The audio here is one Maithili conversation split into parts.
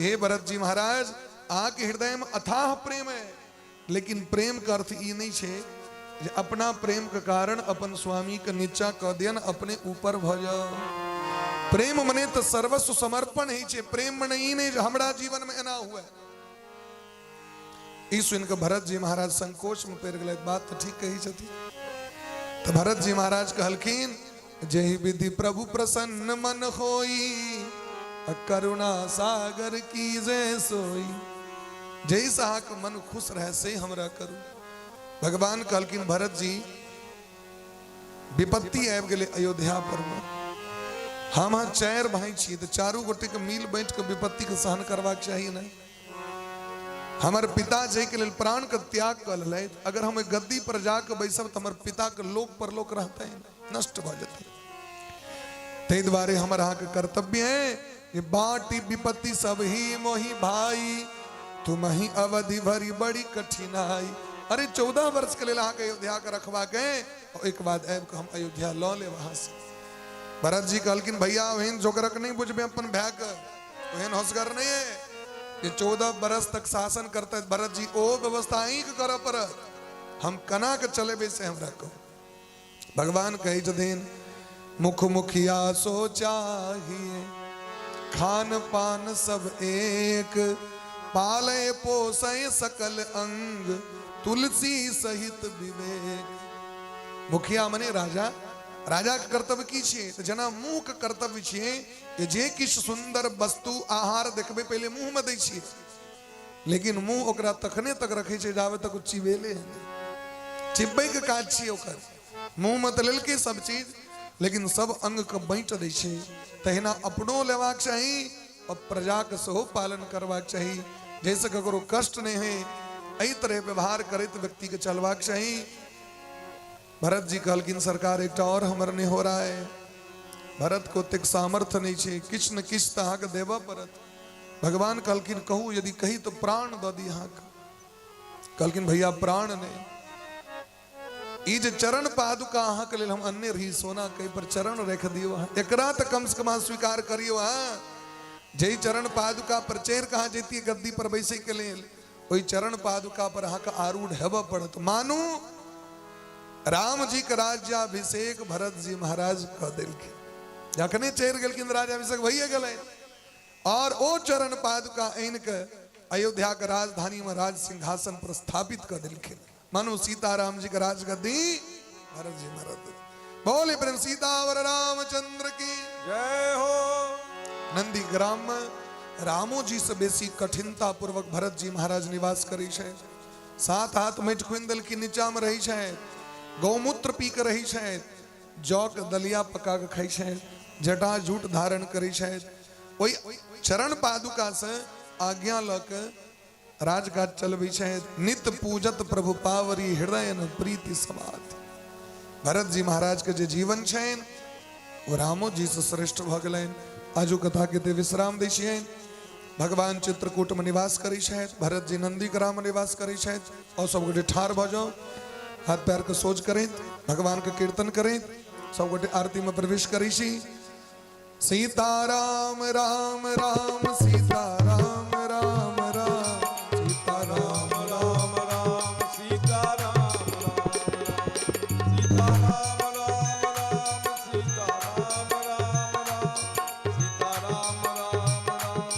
हे भरत जी महाराज, अहाँके हृदय में अथाह प्रेम है, लेकिन प्रेम के अर्थ ई नहीं छे जे अपना प्रेम के कारण अपन स्वामी के नीचा कऽ दियन, अपने ऊपर भऽ जाओ। प्रेम मने तऽ सर्वस्व समर्पण होइ छै। प्रेम मने ई नहीं जे हमरा जीवन में एना हुए। ई सुनि कऽ भरत जी महाराज संकोच में पड़ि गेलै। बात तऽ ठीक कहै छथिन। तऽ भरत जी महाराज कहलखिन, जेहि विधि प्रभु प्रसन्न मन होई, करुणा सागर की जे सोई। जैसे अहाँके मन खुश रहे से हमरा करू। भगवान कहलखिन, भरत जी, विपत्ति आबि गेलै अयोध्या पर मे। हम अहाँ चारि भाई छी तऽ चारू गोटे के मिल बाँटि कऽ विपत्ति के सहन करबाक चाही ने। हमर पिता जाहिके लेल प्राण के त्याग कऽ लेलथि, अगर हम ओहि गद्दी पर जाके बैसब तऽ हमर पिता के लोक परलोक रहतै, नष्ट भऽ जेतै। ताहि दुआरे हमर अहाँके कर्तव्य है जे बाटी विपत्ति सब ही मोहि भाई, तुम ही अवधि भरी बड़ी कठिनाई। अरे 14 वर्ष के लेल अहाँके अयोध्या के रखबाक है, और एक बाद आबि कऽ हम अयोध्या लऽ लेब अहाँ से। भरत जी कहलखिन, भैया, ओहन जोगरक नहीं बुझबे अपन भाय के, ओहन होशगर नहीं है जे 14 बरस तक शासन करते। भरत जी, ओ व्यवस्था अहीं के करऽ पड़त, हम केना के चलेबै से हमरा कहू। भगवान कहै छथिन, मुख मुखिया सो चाहिए, खान पान सब एक, पाले पोसे सकल अंग, तुलसी सहित विवेक। मुखिया मने राजा। राजा के कर्तव्य की छियै? तऽ जेना मुंह के कर्तव्य छियै जे जे किछु सुंदर वस्तु आहार देखबै, पहिले मुंह में दै छियै, लेकिन मुंह ओकरा तखने तक रखै छै जाबे तक ओ चिबेले नहि। चिबबै के काज छियै ओकर। मुंह में तऽ लेलकै सब चीज, लेकिन सब अंग के बाँटि दै छै। तहिना अपनो लेबाक चाही और प्रजाके सेहो पालन करबाक चाही, जाहिसँ ककरो कष्ट नहि होइ। एहि तरह व्यवहार करैत व्यक्तिके चलबाक चाही। भरत जी कहलखिन, सरकार, एकटा और हमर नहि हो रहा है। भरत के ओतेक सामर्थ्य नहि छै, किछु ने किछु तऽ अहाँके देबऽ पड़त। भगवान कहलखिन, कहू, यदि कही तऽ प्राण दऽ दी अहाँके। कहलखिन, भैया, प्राण नहि, ई जे चरण पादुका अहाँके लेल हम अनने रही सोना के पर चरण रख दियौ अहाँ, एकरा तऽ कम से कम अहाँ स्वीकार करियौ। अहाँ जाहि चरण पादुका पर चढ़ि कऽ अहाँ जैतियै गद्दी पर बैसै के लेल, ओहि चरण पादुका पर अहाँके आरूढ़ हेबऽ पड़त। मानू राम जी के राज्याभिषेक भरत जी महाराज कऽ देलखिन। जखने चढ़ि गेलखिन, राज्याभिषेक भइए गेलै और ओ चरण पादुका आनि के अयोध्या के राजधानी में राज सिंहासन पर स्थापित कर देलखिन। मानो सीताराम जी के राजगद्दी भरत जी महाराज। बोले प्रेम सीतावर रामचंद्र की जय हो। नंदीग्राम में रामो जी से बेसी कठिनता पूर्वक भरत जी महाराज निवास करै छै। सात हाथ माटि खुनि देलखिन, नीचा में रहै छै, गौमूत्र पी के रहै छै, जौ के दलिया पका के खाइ छै, जटा जूट धारण करै छै। ओहि चरण पादुका से आज्ञा लऽ के राजकाज चलबै छै। नित पूजत प्रभु पावरी, हृदय न प्रीति समाधि। भरत जी महाराज के जे जीवन छनि ओ रामो जी से श्रेष्ठ भऽ गेलनि। आजू कथा के ते विश्राम दै छियनि। भगवान चित्रकूट में निवास करै छथि, भरत जी नंदीग्राम में निवास करै छथि। और सब गोटे ठाढ़ भऽ जाउ, हाथ पैर के सोच करैत, भगवान के कीर्तन करैत सब गोटे आरती में प्रवेश करै छी। सीता राम राम राम, सीता राम राम राम, सीता राम राम राम, सीता राम राम, सीता राम राम राम, सीता राम राम राम, सीता राम राम राम,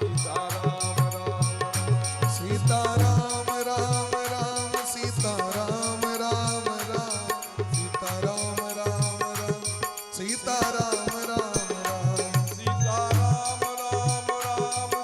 सीता राम राम, सीता राम राम राम, सीता राम राम राम, सीता राम राम राम, सीता राम राम राम, सीता राम राम राम,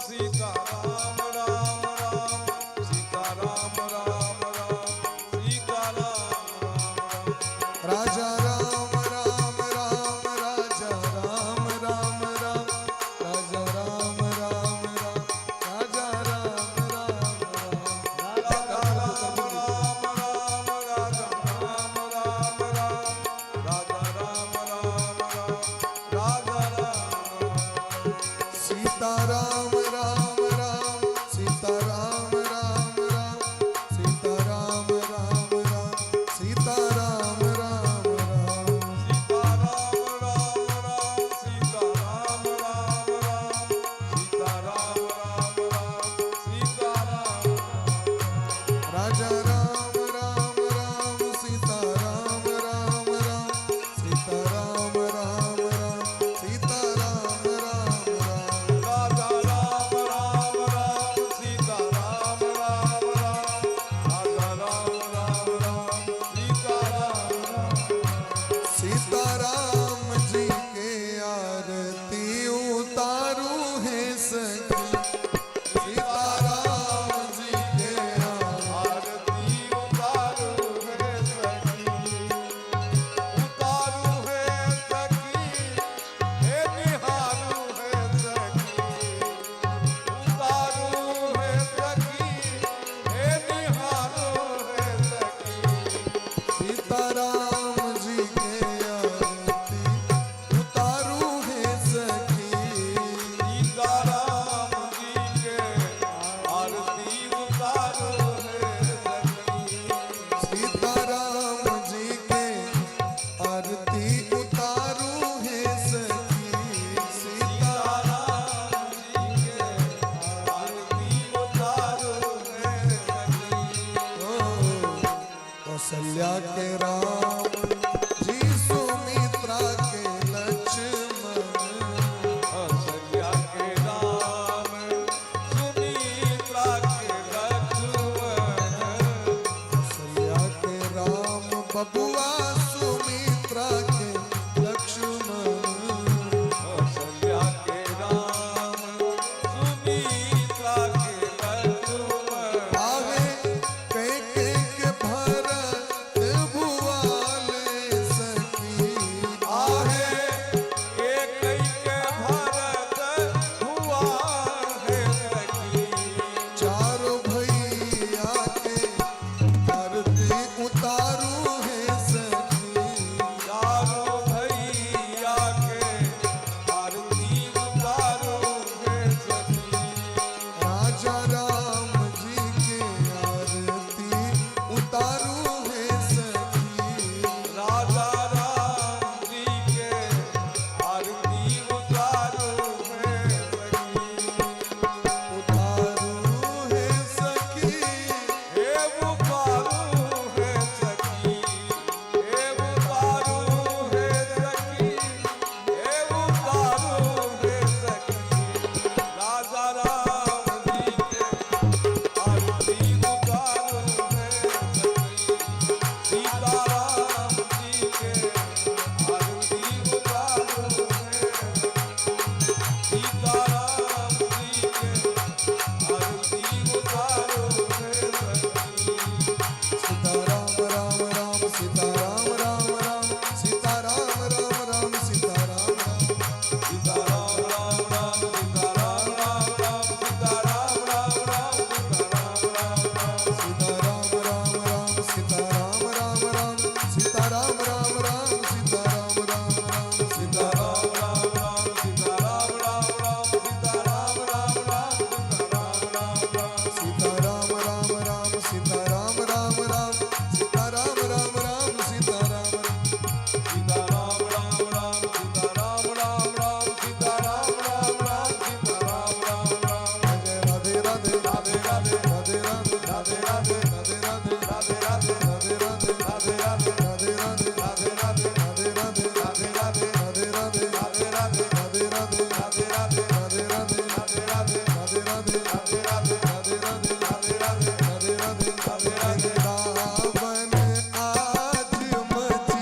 राधे राधे राधे राधे राधे राधे राधे राधे राधे राधे। वृंदावन आज मची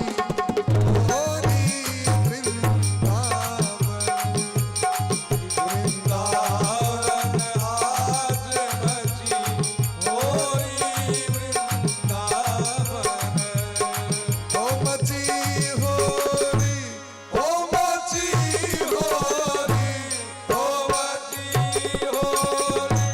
होरी, वृंदावन वृंदावन आज मची होरी वृंदावन। ओ मची होरी, ओ मची होरी, ओ मची होरी,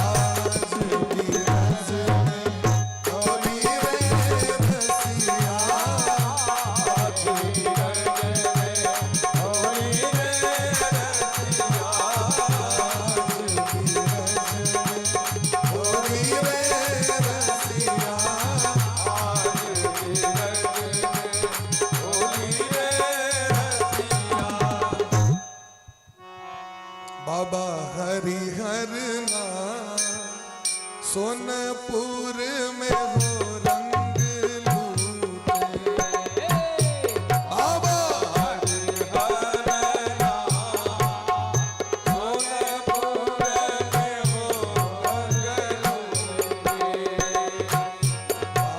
आज बिरज में होली रे रसिया। होली रे रसिया। बाबा हरिहर नाम सोनपुर में हो रंग लूटे। बाबा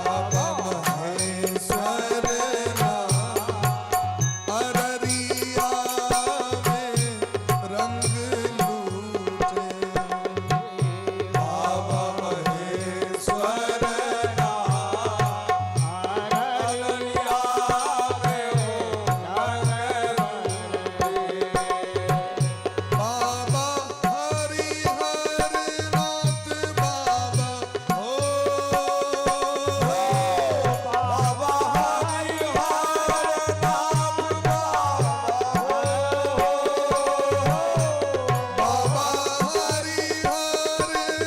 बाबा महेश्वर नाम अररिया में रंग लूटे। बाबा महेश्वर बाबा हरिहर नाथ बाबा हो। बाबा हरिहर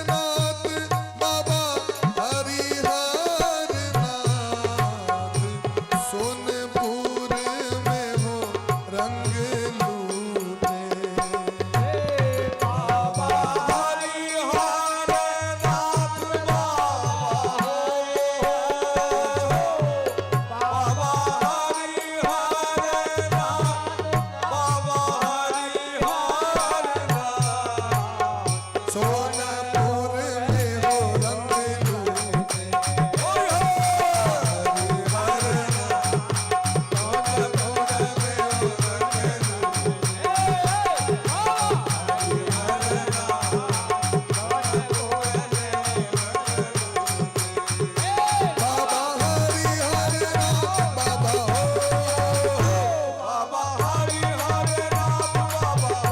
नाथ बाबा हरिहर नाथ सोनपुर में हो रंग लूटे। सोनपुर में हो रंग लूटे। हरिहर नाथ सोनपुर में हो रंग लूटे। बाबा हरिहर नाथ बाबा हो।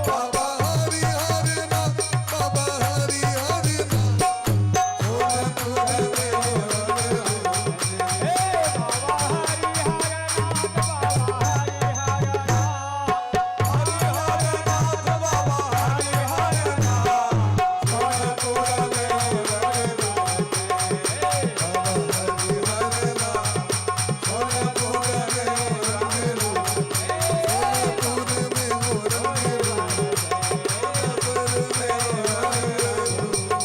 बाबा हरिहर नाथ बाबा हरिहर नाथ सोनपुर में हो रंग लूटे। सोनपुर में हो रंग लूटे। बाबा हरिहर नाथ सोनपुर में हो रंग लूटे। सोनपुर में हो रंग लूटे। सोनपुर में हो रंग लूटे।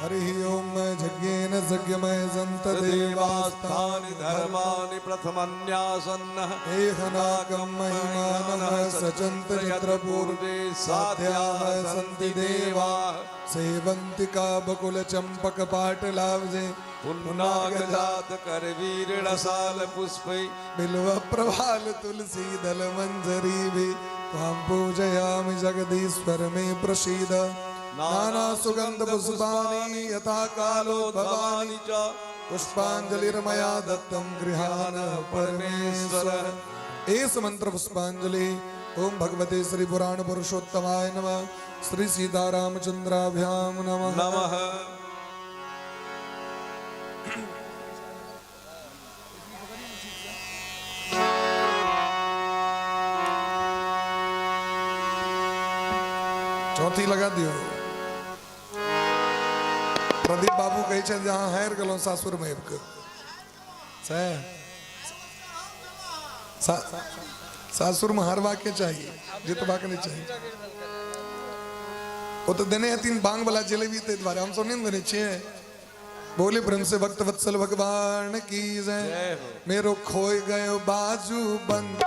हरि ओम यज्ञेन यज्ञमय संत देवास्थानि देवास्थानि धर्माणि प्रथमन्यासन्नः एहनाकं महिमानः सचन्त यत्र पूर्वे साध्याः सन्ति देवाः सेवन्ति काबकुलचम्पकपाटलाब्जे पुन्नागजात करवीरसाल पुष्पै बिल्व प्रभाल तुलसी दल मंजरी भी त्वां पूजयामि जगदीश्वर मे प्रसीद। नाना सुगंध पुष्पाणि यथा कालो भवानि भवानि च पुष्पांजलिर्मया दत्तं गृहाण परमेश्वर। एस मंत्र पुष्पांजलि। ओम भगवते श्री पुराण पुरुषोत्तमाय नमः। श्री सीतारामचंद्राभ्याम नमः। नमः। चौथी लगा दियो। प्रदीप बाबू कहै छै जे अहाँ हारि गेलहुँ सासुर में आबि कऽ। सएह सासुर में हारबाके चाही, जितबाक नहि चाही। ओ तऽ देने हेथिन बांग वाला जिलेबी, ताहि दुआरे हमसब नहि ने देने छियै। बोले प्रेम से भक्त वत्सल भगवान की जय। जय हो। मेरो खोए गयो बाजू बंद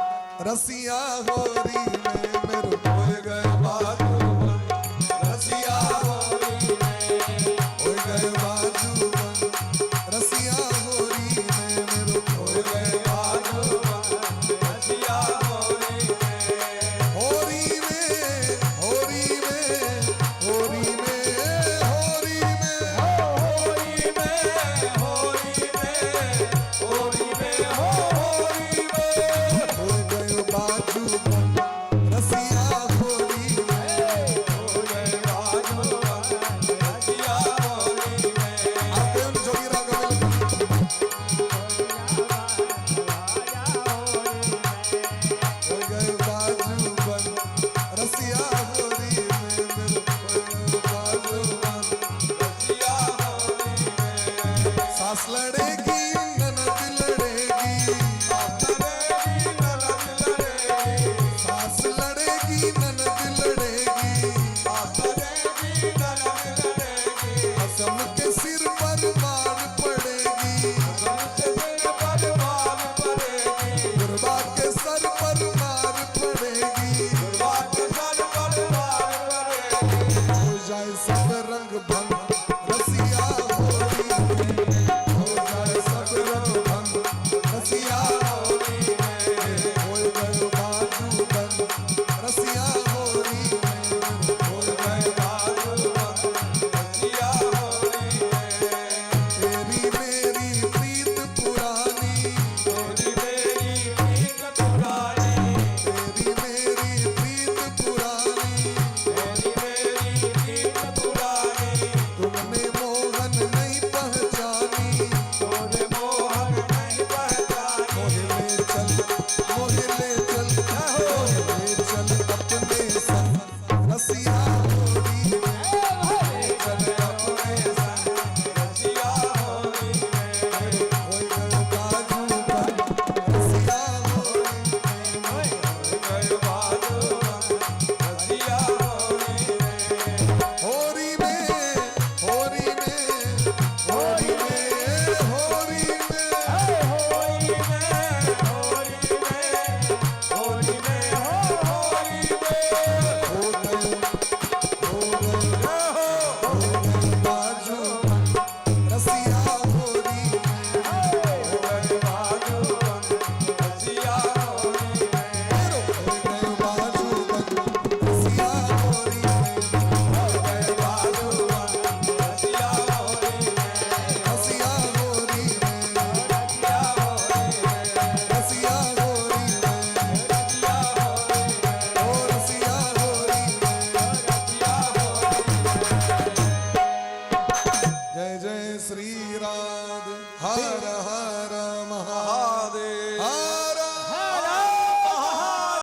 रसिया होरी में मेरो